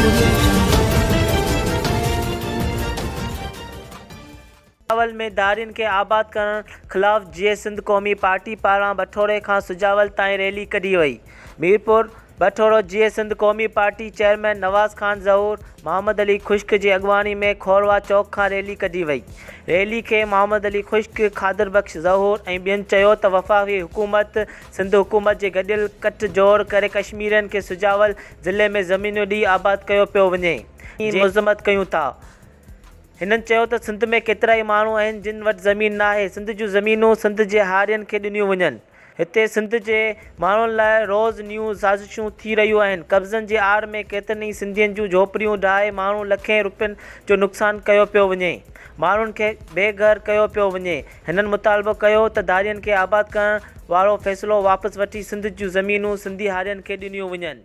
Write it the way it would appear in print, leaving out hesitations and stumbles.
Audio Jungle. Sujawal ۾ ڌارين کي آباد ڪرڻ خلاف جيئي سنڌ قومي پارٽي پاران بٺوري کان سجاول تائين ريلي ڪڍي وئي. ميرپور بٺورو جيئي سنڌ قومي پارٽي چيئرمين نواز خان زهور، محمد علي خشڪ جي اڳواڻي ۾ کورواهه چوڪ کان ريلي ڪڍي وئي. ريلي کي محمد علي خشڪ، قادر بخش زهور ۽ ٻين چيو ته وفاقي حڪومت سنڌ حڪومت جي گڏيل ڪٺ جوڙ ڪري ڪشميرين کي سجاول ضلعي ۾ زمينون ڏئي آباد ڪيو پيو وڃي جي مذمت ڪيون ٿا. هنن چيو ته سنڌ ۾ ڪيترائي ماڻهو آهن جن وٽ زمين ناهي، سنڌ جون زمينون سنڌ جي هارين کي ڏنيون وڃن. هتي سنڌ جي ماڻهن لاء روز نيون سازشون ٿي رهيون آهن، قبضن جي آڙ ۾ ڪيترن ئي سنڌين جون جهوپڙيون ڊاهي ماڻهو لکين روپين جو نقصان ڪيو پيو وڃي، ماڻهن کي بي گهر ڪيو پيو وڃي. هنن مطالبو ڪيو ته ڌارين کي آباد ڪرڻ وارو فيصلو واپس وٺي سنڌ جون زمينون سنڌي هارين کي ڏنيون وڃن.